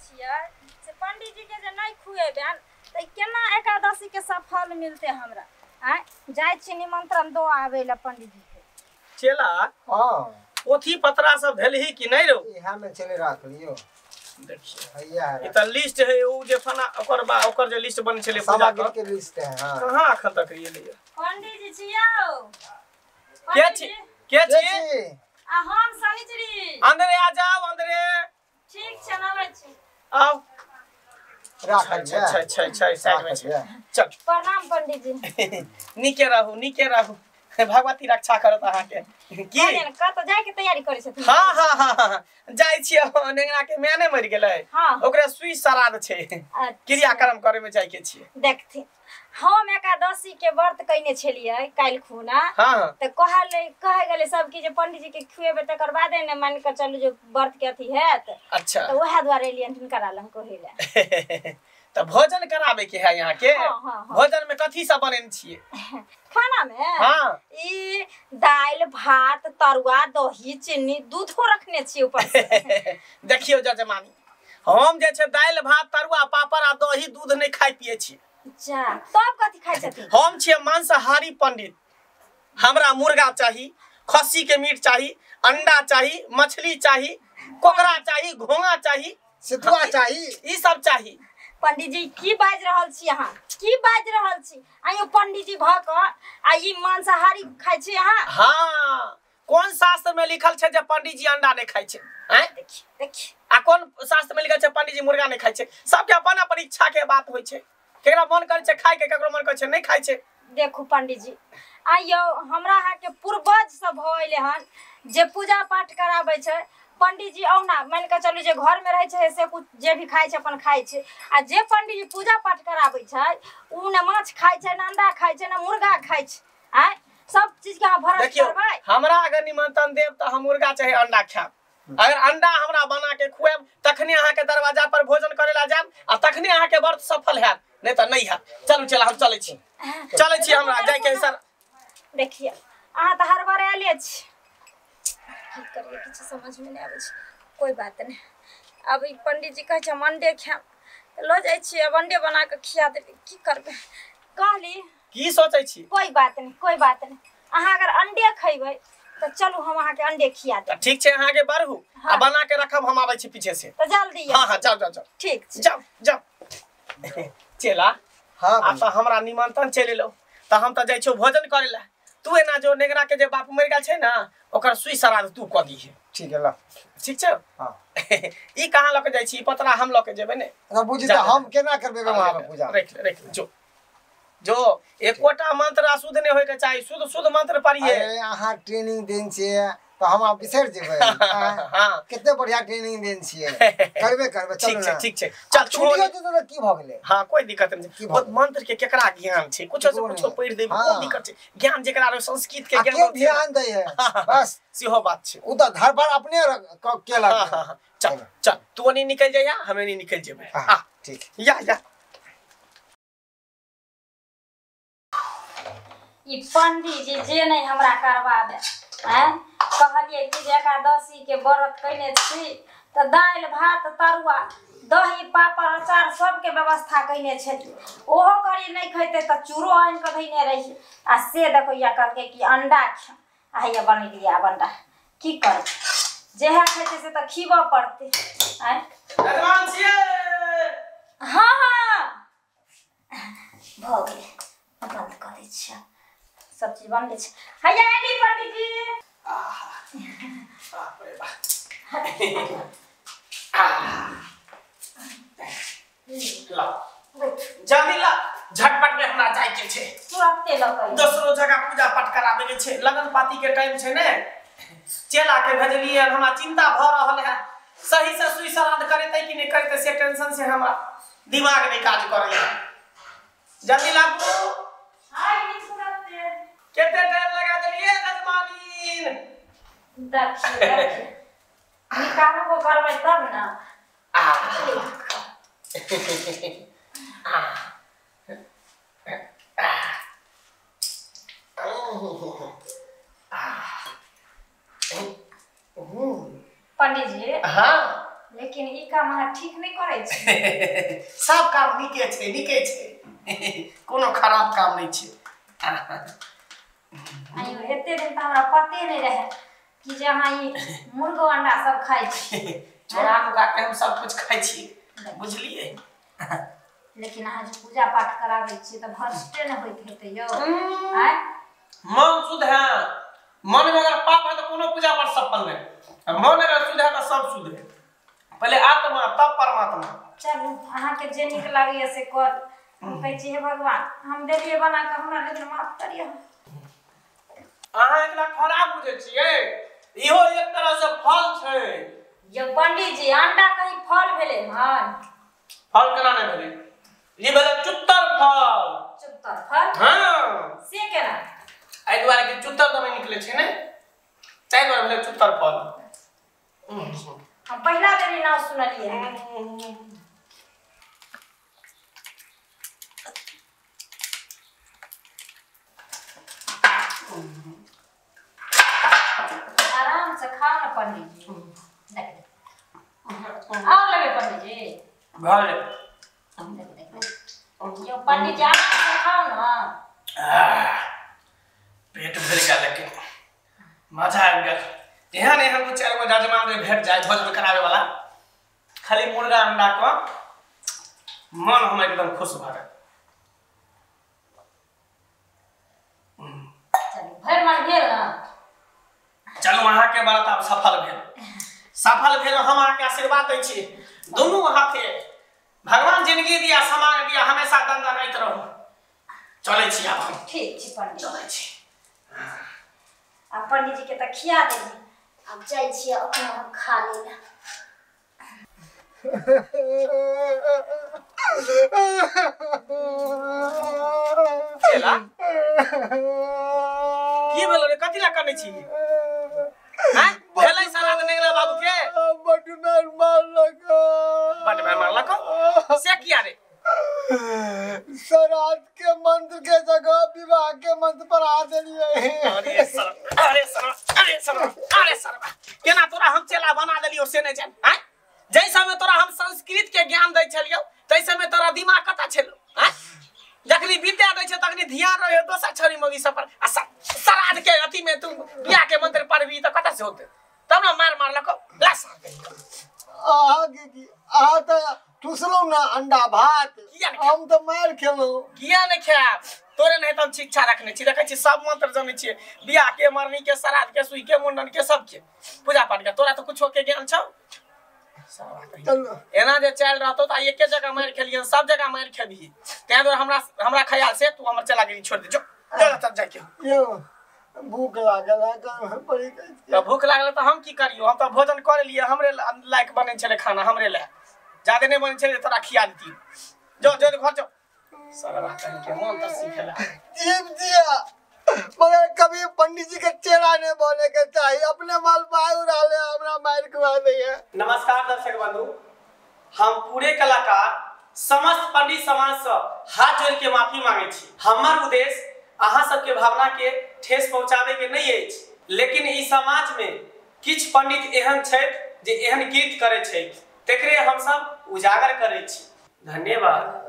छियै से पंडित जी के जे नहीं खुएबनि त केना एकादशी के सफल मिलते हमरा। आय जाय छी निमंत्रण दो आवे ला पंडित जी के। चेला हां पोथी पतरा सब भेलही कि नहीं रो? इहा में चले राख लियो। देखिए भैया ई त लिस्ट है उ जे फना ओकर बा ओकर जे लिस्ट बन छले पूजा सामग्री के लिस्ट है। हां कहां अखन तक एलै? पंडित जी छियौ। के छी के छी? आ हम सनिचरी। अंदरे आ जाओ अंदरे। ठीक छै नबै छी। आओ राख छै छै छै छै साइड में छै। चल प्रणाम पंडित जी। नीके रहू नीके रहू, भगवती रक्षा करत अहाँ के। की कत जाय के तैयारी करै छथिन? हां हां हां जाय छियै, नेंगरा के माय नै मरि गेलै। हां ओकरे सुई श्राद्ध छै, क्रियाक्रम करे में जाय के छियै। देखथिन हम एकादशी के व्रत कइने छलियै काल्हि खुना। हां त कहले कहे गेलै सब की जे पंडित जी के खुएबे तकर बादे ने मान के चलू जे व्रत के अथी हैत। अच्छा त वएह दुआरे एलियन हिनकरा लग कहै ले। त भोजन कराबे के है यहाँ के? हाँ, हाँ, हाँ। भोजन में कथी सब बनेने छियै खाना में? हाँ ई दाल भात तरुआ दही चीनी दूधो रखने छियै ऊपर से। देखियो जजमानी, हम जे छै दाल भात तरुआ पापड़ आ दही दूध नहीं खाइ पिए छी। अच्छा तब कथी खाइ छथिन? हम छियै मांसाहारी पंडित। हमरा मुर्गा चाही, खस्सी के मीट चाही, अंडा चाही, मछली चाही, कोकरा चाही, घोंगा चाही, सितुआ चाही, ई सब चाही। पंडित जी की बाजि रहल छी अहाँ? की बाजि रहल छी? आइयो पंडित जी भ क आ ई मांसाहारी खाइ छी अहाँ? हाँ कोन शास्त्र में लिखल छै जे पंडित जी अंडा नहीं खाइ छै? आँय देखी देखी। आ कोन शास्त्र में लिखल छै पंडित जी मुर्गा नहीं खाइ छै? सबके अपन अपन इच्छा के बात होइ छै। केकरा मन करै छै खाय के, केकरो मन करै छै नहीं खाइ छै। देखू पंडित जी, आइयो हमरा अहाँ के पूर्वज सब भऽ एलै हन जे पूजा पाठ कराबै छै। पंडित जी औना मान के चलू जे घर में रहै छै से कुछ जे भी खाइ छै अपन खाइ छै, आ जे पंडित जी पूजा पाठ कराबै छै उ ने माछ खाइ छै, ने अंडा खाइ छै, ने मुर्गा खाइ छै। आँय सब चीज के अहाँ भरस करबै। हमरा अगर निमंत्रण देब तऽ हम मुर्गा चाहे अंडा खायब। अगर अंडा हमरा बना के खुआब तखने अहाँ के दरवाजा पर भोजन करे ला जायब आ तखने अहाँ के व्रत सफल हैत, नहीं तऽ नहीं हैत। चलू चल हम चलै छी, चलै छी हमरा जाय के सर। देखिए अहाँ तऽ हर बार आयले छी, की करिए किछु समझ में नहीं आबै छै। कोई बात नहीं, अब ई पंडित जी कहै छै हम अंडे खायब तऽ लऽ जाइ छियै, अब अंडे बना कऽ खिया देबै। की करबै? कहली की सोचै छी? कोई बात नहीं कोई बात नहीं, अहाँ अगर अंडे खैबै तऽ चलू हम अहाँके अंडे खिया देब। ठीक छै अहाँके बढ़ू। हाँ। आ बना के रखब, हम आबै छी पीछे से। तऽ जल्दी। हाँ हाँ जाओ जाओ जाओ। ठीक छै जाओ जाओ। चेला हाँ आ तऽ हमरा निमंत्रण चलि एलौ तऽ हम तऽ जाइ छियौ भोजन करे ला। तू एना जो नेगरा के जे बाप मरि गेल छै ना ओकर सुई श्राद्ध तू कऽ दीहे। ठीक है ला। ठीक छै। हां ई कहाँ लऽ के जाइ छी? ई पतरा हम लऽ के जेबै ने। अच्छा बुझी तऽ हम केना करबै वहां पर पूजा? रख रख जो जो एकोटा मंत्र अशुद्ध नहीं होय के चाही, शुद्ध शुद्ध मंत्र पढ़िए। अरे अहाँ ट्रेनिंग देन छियै तऽ हम आब बिसरि जेबै। हां कते बढ़िया ट्रेनिंग देन छियै, करबे करबै। चलू ठीक छै ठीक छै चल। छुटियो जेतै तऽ की भऽ गेलै? हां कोई दिक्कत नहीं छै। बहुत मंत्र के केकरा ज्ञान छै, कुछो से कुछो पढ़ि देबै, कोन दिक्कत छै? ज्ञान जेकरा रहे संस्कृत के ज्ञान के ध्यान दै है बस, सेहो बात छै। उ तऽ घर पर अपने केलक। हां चल चल तू नहीं निकल जाइया, हमे नहीं निकल जेबै। हां ठीक या या। ई पंडित जी जे नहीं हमरा करवा दे। आँय कहलियै कि जे एकादशी के व्रत कयने छी तऽ दालि भात तरुआ दही पापड़ अचार सबके व्यवस्था कयने छलियै, ओहो करी नहीं खैतै तऽ चूरो आनि कऽ धैने रहियै। आ से देखो या कहलकै कि अंडा खायब, आ हैया बनेलियै आब अंडा। की करबै, जेहे खैतै से तऽ खीबऽ पड़तै। आँय यजमान छियै? हाँ हाँ भऽ गेलै, बंद कऽ दै छियै, सब चीज बनले छै। हैया एली पंडित जी। बाप रे बाप। ला जल्दी ला, झटपट में हमरा जाय के छै। तुरंते लऽ के दोसरो जगह पूजा पाठ कराबे के छै, लगन पाती के टाइम छै ने। चेला के भेजलियै, हमरा चिंता भऽ रहल है सही से सुई श्राद्ध करेतै कि नहीं करेतै, से टेंशन से हमरा दिमाग नहीं काज करैया। जल्दी लाबू। केते टाइम लगा देलियै रजमानीन? देखिए देखिए निकालबो करबै तब ना। पंडित जी हाँ लेकिन ई काम अहाँ ठीक नहि करै छी। सब काम नीके छै, नीके छै, कोनो खराब काम नहि छै। आइयो एते दिन तऽ हमरा पते नहि रहै कि जे अहाँ ई मुर्गो अंडा सब खाइ छी। चोरा नुका के हम सब कुछ खाइ छी, बुझलियै? लेकिन अहाँ जे पूजा पाठ कराबै छी तऽ भ्रष्टे नहि होइत हेतै यौ। आँय, मन शुद्ध है, मन में अगर पाप है तो कोनो पूजा पाठ सफल नहीं, मन अगर शुद्ध है तो सब शुद्ध है। पहले आत्मा तब परमात्मा। चलू अहाँके जे नीक लागैया से कर। हम कहै छी हे भगवान, हम देलियै बना कऽ, हमरा लेकिन माफ करियौ। अहाँ एकरा खराब बुझै छियै? इहो एक तरह से फल छै। यौ पंडीजी, अंडा कहीं फल भेलै हन? फल केना नहि भेलै? ई भेलै चुत्तर फल। चुत्तर फल? हाँ। से केना? एहि दुआरे कि चुत्तर दवाइ निकलै छै ने, ताहि दुआरे भेलै चुत्तर फल। हम पहिला बेर ई नाम सुनलियै। आराम से खाओ ना पंडीजी। देख देख, और लेबै पंडीजी? भऽ गेलै। देख देख यौ पंडीजी, आराम से खाओ ना। पेट भरि गेल, लेकिन मजा आबि गेल। एहन एहन दू चारि गो जजमान जे भेट जाय भोजन कराबै वाला, खाली मुर्गा अंडा के मन हम एकदम खुश भऽ गेल। चलू भरि मन भेल ना? चलू अहाँके व्रत आब सफल भेल, सफल भेल। हम अहाँके आशीर्वाद दै छी दुनू हाथे, भगवान जिंदगी दिया, समांग दिया, हमेशा दंदनाइत रहू। चलै छी आब हम। ठीक छी पंडीजी, चलै छी। आ पंडीजी के तऽ खिया देली, आब जाइ छियै अपना हम खा लेला। चेला, की भेलो रे? कथी ला कनै छी? हैं, भेलै सलाद नेंगला बाबू के? बड मार मारलक। बड मार मारलक? से किया रे? श्राद्ध के मंत्र के जगह विवाह के मंत्र पढ़ा देलियै। अरे सर, अरे सर, अरे सर, अरे सर, केना तोरा हम चेला बना देलियौ से नहि जान। आँय, जाहि समय तोरा हम संस्कृत के ज्ञान दै छलियौ ताहि समय तोरा दिमाग कतऽ छलौ? आँय, जखनी विद्या दै छै तखनी ध्यान रहै दोसर छड़ी मौगी सब पर, आ श्राद्ध के अथी में तू बियाह के मंत्र पढ़बी तऽ कतऽ से होतै? तब ने मार मारलकौ। ला सार के। अहाँ के अहाँ तऽ ठुसलहुँ ने अंडा भात, किया नहि? हम तऽ मारि खेलहुँ। किया नहि खायब? तोरे नहि तऽ हम शिक्षा रखने छी। देखै छी सब मंत्र जनै छियै, बियाह के, मरनी के, श्राद्ध के, सुई के, मुंडन के, सबके पूजा पाठ के। तोरा तऽ कुछो के ज्ञान छौ? चलू एना जे चलि रहतौ तऽ एके जगह मारि खेलियन, सब जगह मारि खेबही। ताहि दुआरे हमरा हमरा ख्याल से तू हमर चेलागिरी छोड़ि दे। जो जो, चल जाके। यौ भूख लागल है, पड़ी। तऽ भूख लागल तऽ हम की करियौ? हम तऽ भोजन कऽ लेलियै, हमरे लायक बनै छलै खाना, हमरे लए जादे नहि बनै छलै, तोरा खिया देतियै। जो जो घर जो। सरवा कहीं के मन तऽ सीखेला। जीव जिया, मगर कभी पंडित जी के चेहरा नहीं बोले के चाहिए। अपने माल पाए उड़ा ले, हमरा मार खुआ दे है। नमस्कार दर्शक बंधु, हम पूरे कलाकार समस्त पंडित समाज से हाथ जोड़ के माफी मांगे छी। हमर उद्देश्य अहाँ सबके भावना के ठेस पहुंचावे के नहीं अछि, लेकिन ई समाज में किछु पंडित एहन छथि जे एहन कृत्य करै छथि, तेकरे हमसब उजागर करै छी। धन्यवाद।